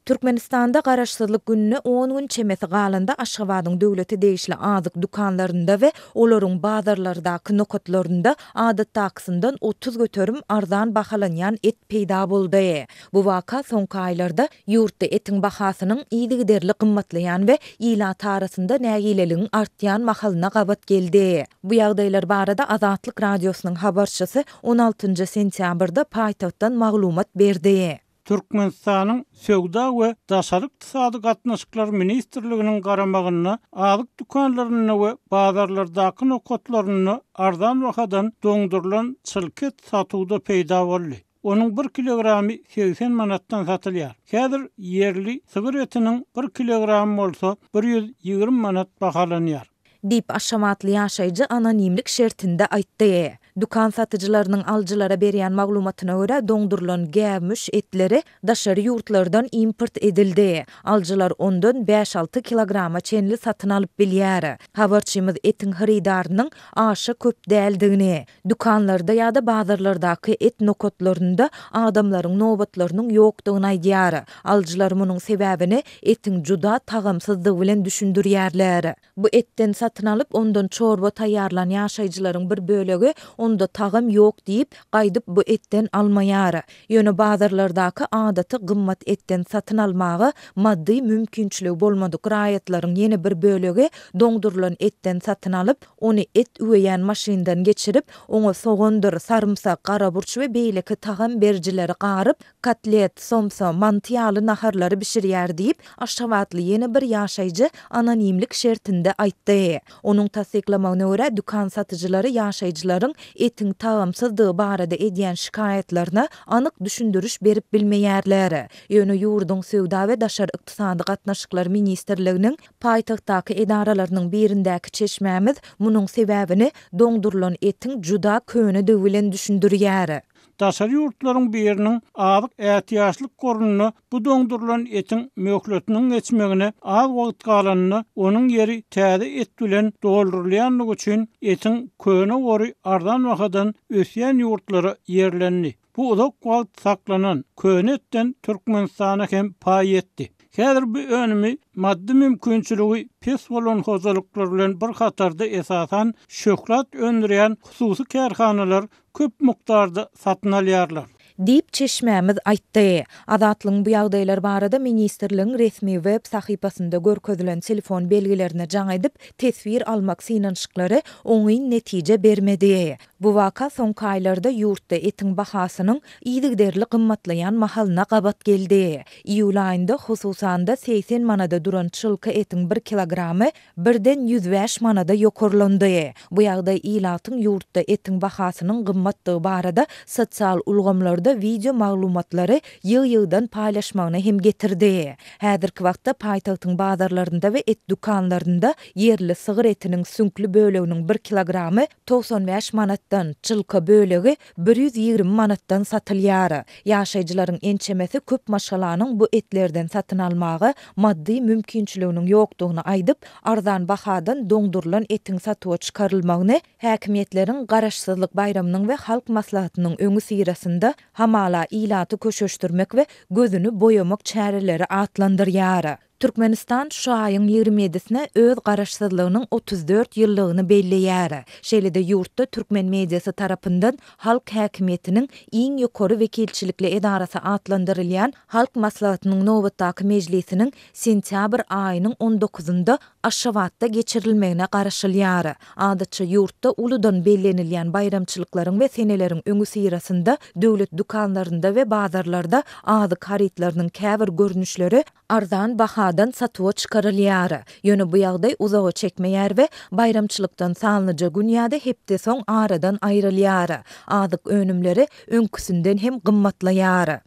Türkmenistanda Garaşsyzlyk gününe on gün çemesi galanda Aşgabadyň döwlete degişli azyk dükanlarynda we olaryň bazarlardaky nokatlarynda adatdakysyndan 30% arzan bahalanýan et peýda boldy. Bu waka soňky aýlarda ýurtda etiň bahasynyň yzygiderli gymmatlaýan we ilat arasynda nägileligiň artýan mahalyna gabat geldi. Bu ýagdaýlar barada Azatlyk Radiosynyň habarçysy on altynjy sentýabrda paýtagtdan maglumat berdi. Türkmenistanyň Söwda we daşary ykdysady gatnaşyklar ministrliginiň garamagynda azyk dükanlarynda we bazarlardaky nokatlarynda arzan bahadan doňdurylan çylka et satuwda peýda boldy. Onuň bir kilogramy 80 manatdan satylýar. Häzir ýerli sygyr etiniň bir kilogramy bolsa 120 manat bahalanýar. Diýip, aşgabatly ýaşaýjy anonimlik şertinde aýtdy. Dükan satyjylarynyň alyjylara berýän maglumatyna görä, doňdurylan gäwmüş etleri daşary ýurtlardan import edildi. Alyjylar ondan bäş-alty kilograma çenli satyn alyp bilýär. Habarçymyz etiň hyrydarynyň aşa köp däldigini, dükanlarda ýa-da bazarlardaky et nokatlarynda adamlaryň nobatlarynyň ýokdugyny aýdýar. Alyjylar munuň sebäbini etiň juda tagamsyzdygy bilen düşündirýärler. Bu etden satyn alyp, ondan çorba taýýarlan ýaşaýjylaryň bir bölegi onda tagam ýok diýip, gaýdyp bu etden almaýar. Ýöne bazarlardaky adaty gymmat etden satyn almaga maddy mümkinçiligi bolmadyk raýatlaryň ýene bir bölegi doňdurylan etden satyn alyp, ony et üweýän maşyndan geçirip, oňa sogandyr, sarymsak, garaburç we beýleki tagam berijileri garyp, Kotlet, somsa, manty ýaly naharlary bişirýär diýip, aşgabatly ýene bir ýaşaýjy anonimlik şertinde aýtdy. Onuň tassyklamagyna görä, dükan satyjylary ýaşaýjylaryň etiň tagamsyzdygy barada edýän şikaýatlaryna anyk düşündiriş berip bilmeýärler. Ýöne ýurduň Söwda we daşary ykdysady gatnaşyklar ministrliginiň paýtagtdaky edaralarynyň birindäki çeşmämiz munuň sebäbini doňdurylan etiň juda könedigi bilen düşündirýär. Daşary ýurtlaryň biriniň azyk ätiýaçlyk gorunda bu doňdurylan etiň möhletiniň geçmegine az wagt galanda, onuň ýeri täze et bilen doldurylýandygy üçin etiň köne gory arzan bahadan ösýän ýurtlara ýerlendi. Bu uzak wagt saklanan köne etden Türkmenistana hem paý ýetdi. Häzir bu önümi maddy mümkinçiligi pes bolan hojalyklar bilen bir hatarda esasan şöhlat öndürýän hususy kärhanalar köp mukdarda satyn alýarlar. Diýip, çeşmämiz aýtdy. Azatlygyň bu ýagdaýlar barada ministrligiň resmi web sahypasynda görkezilen telefon belgilerine jaň edip, teswir almak synanyşyklary oňyn netije bermedi. Bu waka soňky aýlarda ýurtda etiň bahasynyň yzygiderli gymmatlaýan mahalyna gabat geldi. Iýul aýynda, hususan-da, 80 manada duran çylka etiň bir kilogramy birden 105 manada ýokarlandy. Bu ýagdaý ilatyň ýurtda etiň bahasynyň gymmatdygy barada sosial ulgamlarda wideo maglumatlary ýygy-ýygydan paýlaşmagyna hem getirdi. Häzirki wagtda paýtagtyň bazarlarynda we et dükanlarynda ýerli sygyr etiniň süňkli böleginiň bir kilogramy 95 manatdan, çylka bölegi 120 manatdan satylýar. Ýaşaýjylaryň ençemesi köp maşgalanyň bu etlerden satyn almaga maddy mümkinçiliginiň ýokdugyny aýdyp, arzan bahadan doňdurylan etiň satuwa çykarylmagyny häkimiýetleriň Garaşsyzlyk baýramynyň we Halk Maslahatynyň öňüsyrasynda hamala ilaty köşeşdirmek we gözüni boýamak çäreleri atlandyrýar. Türkmenistan şu aýyň ýigrimi ýedisine öz Garaşsyzlygynyň 34 ýyllygyny belleýär. Şeýle-de ýurtda türkmen mediasy tarapyndan halk häkimiýetiniň iň ýokary wekilçilikli edarasy atlandyrylýan Halk Maslahatynyň nobatdaky mejlisiniň sentýabr aýynyň on dokuzynda Aşgabatda geçirilmegine garaşylýar. Adatça ýurtda uludan bellenilýän baýramçylyklaryň we seneleriň öňüsyrasynda döwlet dükanlarynda we bazarlarda azyk harytlarynyň käbir görnüşleri arzan bahadan satuwa çykarylýar. Ýöne bu ýagdaý uzaga çekmeýär we baýramçylykdan sanlyja gün ýa-da hepde soň aradan aýrylýar. Azyk önümleri öňküsinden hem gymmatlaýar.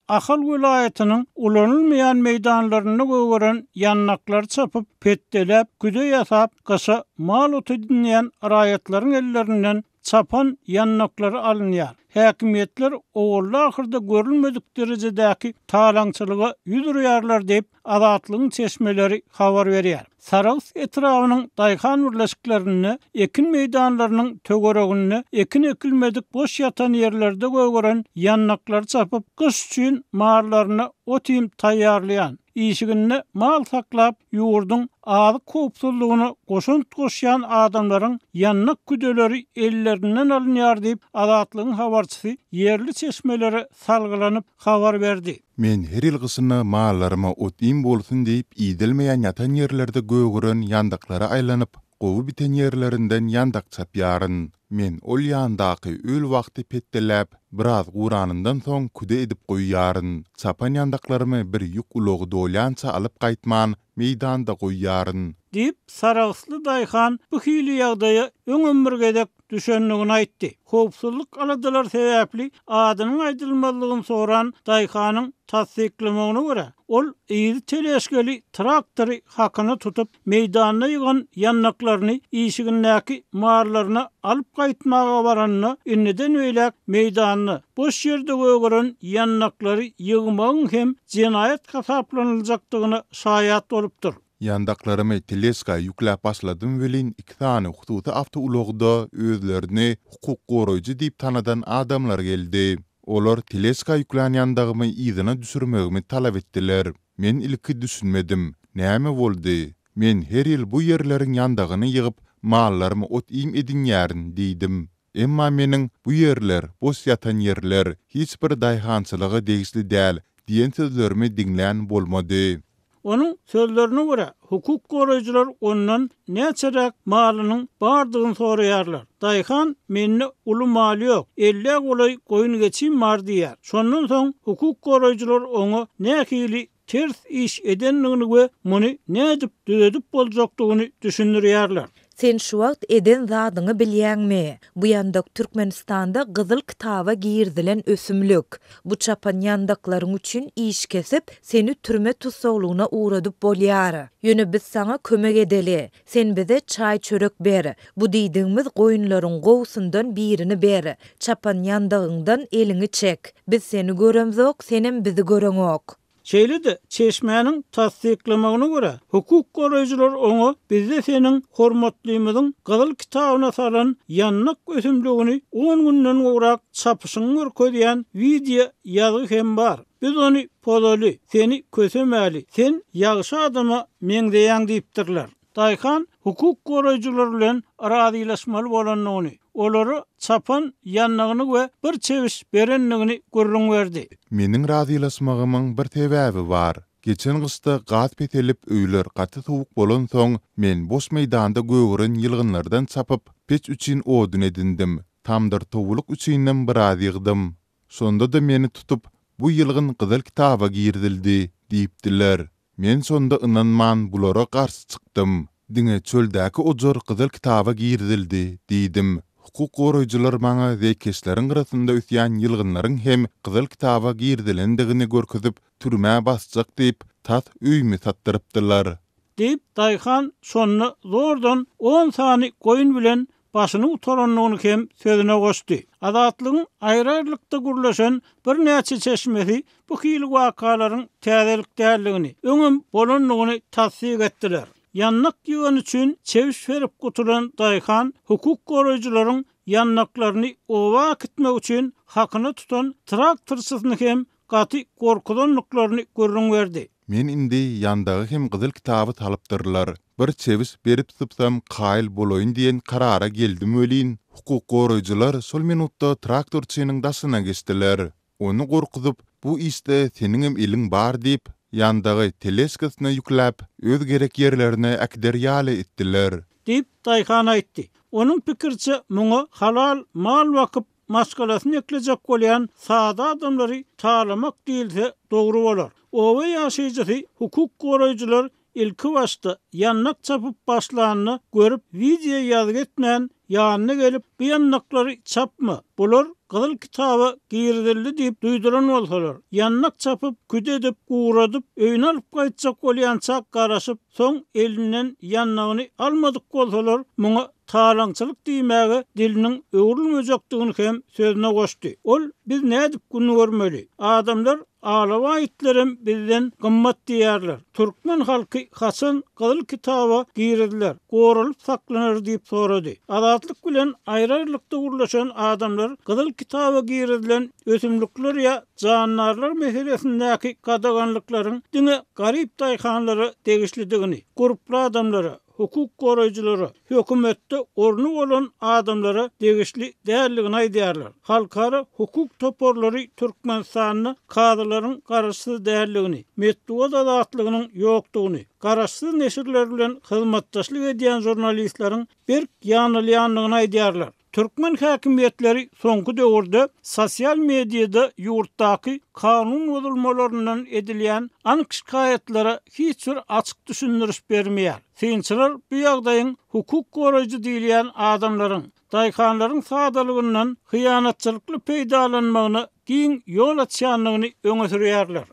Ahal welaýatynyň ulanylmaýan meýdanlarynda gögeren ýandaklary çapyp, petdeläp, küde ýasap, gyşa mal oty edinýän raýatlaryň ellerinden çapan ýandaklary alynýar. häkimiýetler owalda-ahyrda görülmedik derejedäki talaňçylyga ýüz urýarlar diýip, Azatlygyň çeşmeleri habar berýär. Sarahs etrabynyň daýhan birleşiklerinde ekin meýdanlarynyň töwereginde ekin ekilmedik boş ýatan ýerlerde gögeren ýandaklary çapyp, gyş üçin mallaryna ot-iým taýýarlaýan, işiginde mal saklap, ýurduň azyk howpsuzlygyna goşant goşýan adamlaryň ýandak küdeleri ellerinden alynýar diýip, Azatlygyň habarçysy ýerli çeşmelere salgylanyp habar berdi. Men her ýyl gyşyna mallaryma ot-iým bolsun diýip iýdilmeýän ýatan ýerlerde gögeren ýandaklara aýlanyp, gowy biten ýerlerinden ýandak çapýaryn. Men ol ýandaky öl wagty petdeläp, biraz guranyndan soň küde edip goýýaryn. Çapan ýandaklarymy bir ýük ulagy dolýança alyp gaýtman, meýdanda goýýaryn. Diýip, sarahsly daýhan bu hili ýagdaýa öňem bir gezek düşendigini aýtdy. Howpsuzlyk aladalary sebäpli adynyň aýdylmazlygyny soran daýhanyň tassyklamagyna görä, ol yzy teležkeli traktory hakyna tutup, meýdanda ýygan ýandaklaryny işigindäki mallaryna alyp gaýtmaga baranda, indiden beýläk meýdanda, boş ýerde gögeren ýandaklary ýygmagyň hem jenaýat hasaplanyljakdygyna şaýat bolupdyr. Ýandaklarymy teležka ýükläp başladym welin iki sany hususy awtoulagda özlerini hukuk goraýjy diýip tanadan adamlar geldi. Olar teležka ýüklän ýandagymy yzyna düşürmegimi talap etdiler. Men ilki düşünmedim. Näme boldy? Men her ýyl bu ýerleriň ýandagyny ýygyp, mallaryma ot-iým edinýärin diýdim. Emma meniň Bu ýerler, boş ýatan ýerler, hiç bir daýhançylyga degişli däl diýen sözlerimi diňlän bolmady. Onuň sözlerine görä, hukuk goraýjylar ondan näçeräk malynyň bardygyny soraýarlar. Daýhan mende uly mal ýok, ellä golaý goýun-geçim bar diýýär. Şondan soň hukuk goraýjylar oňa nähili ters iş edendigini we muny nädip düzedip boljakdygyny düşündirýärler. Sen şu wagt eden zadyňy bilýäňmi? Bu ýandak Türkmenistanda Gyzyl kitaba girizilen ösümlik. Bu çapan ýandaklaryň üçin iş kesip, seni türme tussaglygyna ugradyp bolýar. Ýöne biz saňa kömek edeli. Sen bize çaý-çörek ber. Bu diýdigimiz goýunlaryň gowusyndan birini ber. Çapan ýandagyňdan eliňi çek. Biz seni göremzok, senem bizi göreňok. Şeýle-de, çeşmäniň tassyklamagyna görä, hukuk goraýjylar oňa bizde seniň hormatlymyzyň Gyzyl kitabyna salan ýandak ösümligini on günden gowrak çapyşyňy görkezýän wideo ýazgy hem bar. Biz ony pozaly, seni kösemäli, sen ýagşy adama meňzeýäň diýipdirler. Daýhan hukuk goraýjylar bilen razylaşmaly bolandygyny, olara çapan ýandagyny we bir çebiş berendigini gürrüň berdi. Meniň razylaşmagymyň bir sebäbi bar. Geçen gyşda gaz peselip, öýler gaty sowuk bolansoň, men boş meýdanda gögeren ýylgynlardan çapyp, peç üçin odun edindim. Tamdyr towulyk üçinem biraz ýygdym. Şonda-da meni tutup, Bu ýylgyn Gyzyl kitaba girizildi diýipdiler. Men şonda ynanman bulara garşy çykdym. Diňe çöldäki ojar Gyzyl kitaba girizildi diýdim. Hukuk goraýjylar maňa zeýkeşleriň gyrasynda ösýän ýylgynlaryň hem Gyzyl kitaba girizilendigini görkezip, türmä basjak diýip, tas öýümi satdyrypdylar. Diýip, daýhan şonda zordan on sany goýun bilen başyny gutarandygyny hem sözüne goşdy. Azatlygyň aýry-aýrylykda gürleşen birnäçe çeşmesi bu hili wakalaryň täzelik däldigini, öňem bolandygyny tassyk etdiler. Ýandak ýygany üçin çebiş berip gutulan daýhan hukuk goraýjylaryň ýandaklaryny oba äkitmek üçin hakyna tutan traktorçysyny hem gaty gorkuzandyklaryny gürrüň berdi. Men indi ýandagy hem gyzyl kitaba salypdyrlar, bir çebiş berip sypsam kaýyl bolaýyn diýen karara geldim welin, hukuk goraýjylar şol minutda traktorçynyň daşyna geçdiler. Ony gorkuzyp, bu işde seniňem eliň bar diýip, ýandagy teležkasyna ýükläp, öz gerek ýerlerine äkider ýaly etdiler. Diýip, daýhan aýtdy. Onuň pikiriçe, muňa halal mal bakyp, maşgalasyny eklejek bolýan sada adamlary talamak diýilse dogry bolar. Oba ýaşaýjysy hukuk goraýjylar ilkibaşda ýandak çapyp başlanyny görüp wideo ýazgy etmän ýanyna gelip bu ýandaklary çapma bular gyzyl kitaba girizildi diýip duýduran bolsalar ýandak çapyp küde edip guradyp öýüne alyp gaýtjak bolýança garaşyp soň elinden ýandagyny almadyk bolsalar muňa. talaňçylyk diýmäge diliniň öwrülmejekdigini hem sözüne goşdy. Ol, Biz nädip gün görmeli? Adamlar Alabaý itlerem bizden gymmat diýýärler. Türkmen halky haçan Gyzyl kitaba giriziler, goralyp saklanar diýip sorady. Azatlyk bilen aýry-aýrylykda gürleşen adamlar Gyzyl kitaba girizilen ösümlikler ýa jandarlar meselesindäki gadaganlyklaryň diňe garyp daýhanlara degişlidigini, gurply adamlara, hukuk goraýjylara, hökümetde orny bolan adamlara degişli däldigini aýdýarlar. Halkara hukuk toparlary Türkmenistanda kazylaryň garaşsyz däldigini, metbugat azatlygynyň ýokdugyny, garaşsyz neşirler bilen hyzmatdaşlyk edýän žurnalistleriň berk ýanalýandygyny aýdýarlar. Türkmen häkimiýetleri soňky döwürde sosial mediada ýurtdaky kanun bozulmalaryndan edilýän anyk şikaýatlara hiç bir açyk düşündiriş bermeýär. Synçylar bu ýagdaýyň hukuk goraýjy diýilýän adamlaryň, daýhanlaryň sadalygyndan hyýanatçylykly peýdalanmagyna giň ýol açýandygyny öňe sürýärler.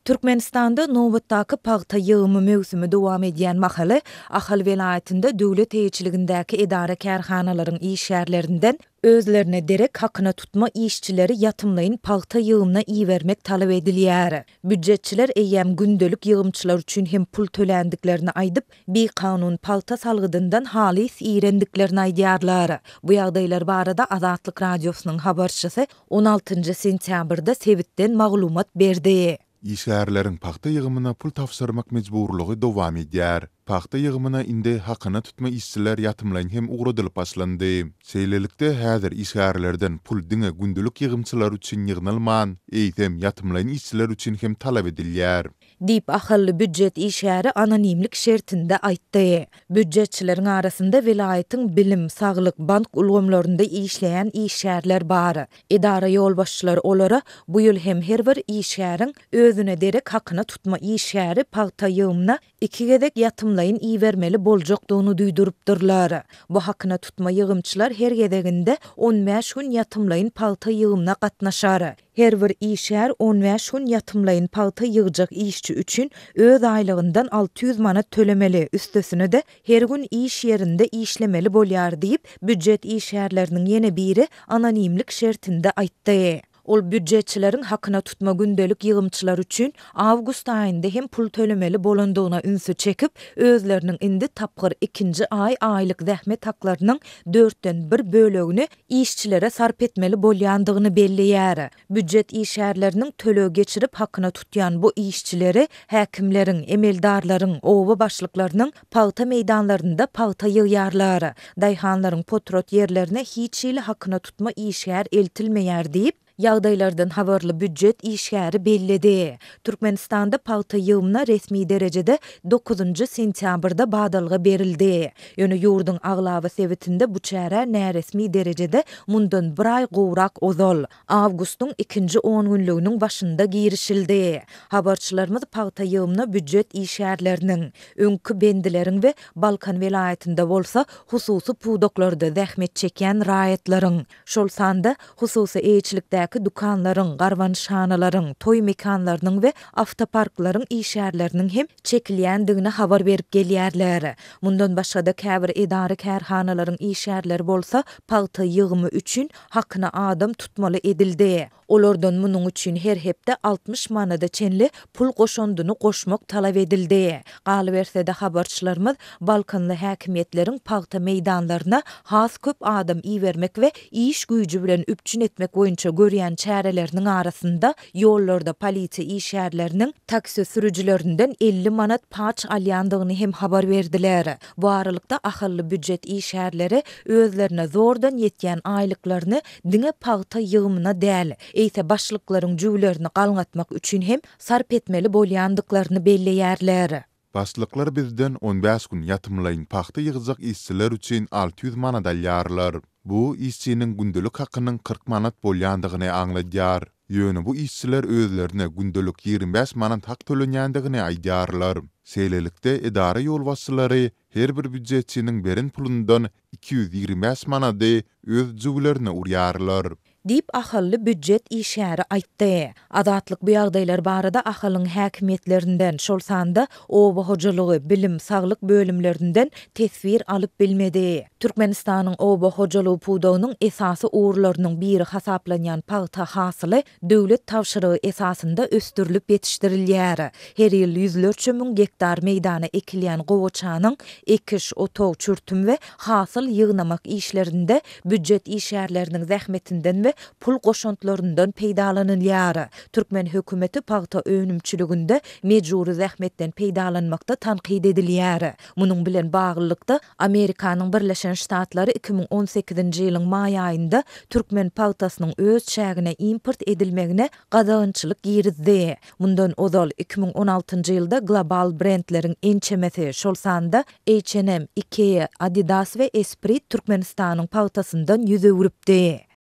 Türkmenistanda nobatdaky pagta ýygymy möwsümi dowam edýän mahaly, Ahal welaýatynda döwlet eýeçiligindäki edara-kärhanalaryň işgärlerinden özlerine derek hakyna tutma işçileri ýatymlaýyn pagta ýygymyna ibermek talap edilýär. Býujetçiler eýýäm gündelik ýygymçylar üçin hem pul töländiklerini aýdyp, bikanun pagta salgydyndan halys irendiklerini aýdýarlar. Bu ýagdaýlar barada Azatlyk Radiosynyň habarçysy 16 sentýabrda sebitden maglumat berdi. Işgärleriň pagta ýygymyna pul tabşyrmak mejburlygy dowam edýär. Pagta ýygymyna indi hakyna tutma işçiler ýatymlaýyn hem ugradylyp başlandy. Şeýlelikde, häzir işgärlerden pul diňe gündelik ýygymçylar üçin ýygnalman, eýsem, ýatymlaýyn işçiler üçin hem talap edilýär. Diýip, ahally býujet işgäri anonimlik şertinde aýtdy. Býujetçileriň arasynda welaýatyň bilim, saglyk, bank ulgamlarynda işleýän işgärler bar. Edara ýolbaşçylary olara bu ýyl hem her bir işgäriň özüne derek hakyna tutma işgäri pagta ýygymyna iki gezek ýatymlaýyn ibermeli boljakdygyny duýdurypdyrlar. Bu hakyna tutma ýygymçylar her gezeginde on bäş gün ýatymlaýyn pagta ýygymyna gatnaşar. Her bir işgär on bäş gün ýatymlaýyn pagta ýygjak işçi üçin öz aýlygyndan 600 manat tölemeli, üstesine-de, her gün iş ýerinde işlemeli bolýar diýip, býujet işgärleriniň ýene biri anonimlik şertinde aýtdy. Ol býujetçileriň hakyna tutma gündelik ýygymçylar üçin awgust aýynda hem pul tölemeli bolandygyna ünsi çekip, özleriniň indi tapgyr ikinji aý aýlyk zähmet haklarynyň dörtden bir bölegini işçilere sarp etmeli bolýandygyny belleýär. Býujet işgärleriniň töleg geçirip hakyna tutýan bu işçileri häkimleriň, emeldarlaryň, oba başlyklarynyň pagta meýdanlarynda pagta ýygýarlar. Daýhanlaryň potrat ýerlerine hiç hili hakyna tutma işgär eltilmeýär diýip, ýagdaýlardan habarly býujet işgäri belledi. Türkmenistanda pagta ýygymyna resmi derejede dokuzynjy sentýabrda badalga berildi. Ýöne ýurduň aglaba sebitinde bu çärä näresmi derejede mundan bir aý gowrak ozal, awgustyň ikinji ongünlüginiň başynda girişildi. Habarçylarymyz pagta ýygymyna býujet işgärleriniň, öňki bendileriň we Balkan welaýatynda bolsa hususy pudaklarda zähmet çekýän raýatlaryň, şol sanda hususy eýeçilikdäki dükanlaryň, garbanyşhanalaryň, toý mekanlarynyň we awtoparklaryň işgärleriniň hem çekilýändigini habar berip gelýärler. Mundan başga-da käbir edara-kärhanalaryň işgärleri bolsa pagta ýygymy üçin hakyna adam tutmaly edildi. Olardan munuň üçin her hepde 60 manada çenli pul goşandyny goşmak talap edildi. Galyberse-de, habarçylarymyz balkanly häkimiýetleriň pagta meýdanlaryna has köp adam ibermek we iş güýji bilen üpjün etmek boýunça görýän çäreleriniň arasynda ýollarda polisiýa işgärleriniň taksi sürüjilerinden 50 manat paç alýandygyny hem habar berdiler. Bu aralykda, ahally býujet işgärleri özlerine zordan ýetýän aýlyklaryny diňe pagta ýygymyna däl, eýse başlyklaryň jübülerini galňatmak üçin hem sarp etmeli bolýandyklaryny belleýärler. Başlyklar bizden on bäş gün ýatymlaýyn pagta ýygjak işçiler üçin 600 manat alýarlar. Bu, işçiniň gündelik hakynyň 40 manat bolýandygyny aňladýar. Ýöne bu işçiler özlerine gündelik 25 manat hak tölenýändigini aýdýarlar. Şeýlelikde, edara ýolbaşçylary her bir býujetçiniň beren pulundan 225 manady öz jübülerine urýarlar. Diýip, ahally býujet işgäri aýtdy. Azatlyk bu ýagdaýlar barada Ahalyň häkimiýetlerinden, şol sanda oba hojalygy, bilim, saglyk bölümlerinden teswir alyp bilmedi. Türkmenistanyň oba hojalygy pudagynyň esasy ugurlarynyň biri hasaplanýan pagta hasyly döwlet tabşyrygy esasynda ösdürilip ýetişdirilýär. Her ýyl ýüzlerçe müň gektar meýdana ekilýän gowaçanyň ekiş, otag, çürtüm we hasyl ýygnamak işlerinde býujet işgärleriniň zähmetinden we pul goşantlaryndan peýdalanylýar. Türkmen hökümeti pagta önümçiliginde mejbury zähmetden peýdalanmakda tankyt edilýär. Munuň bilen baglylykda, Amerikanyň Birleşen Ştatlary 2018-nji ýylyň maý aýynda türkmen pagtasynyň öz çägine import edilmegine gadagançylyk girizdi. Mundan ozal, 2016-njy ýylda global brendleriň ençemesi, şol sanda H&M, Ikea, Adidas we Esprit Türkmenistanyň pagtasyndan 100 öwrüpdi.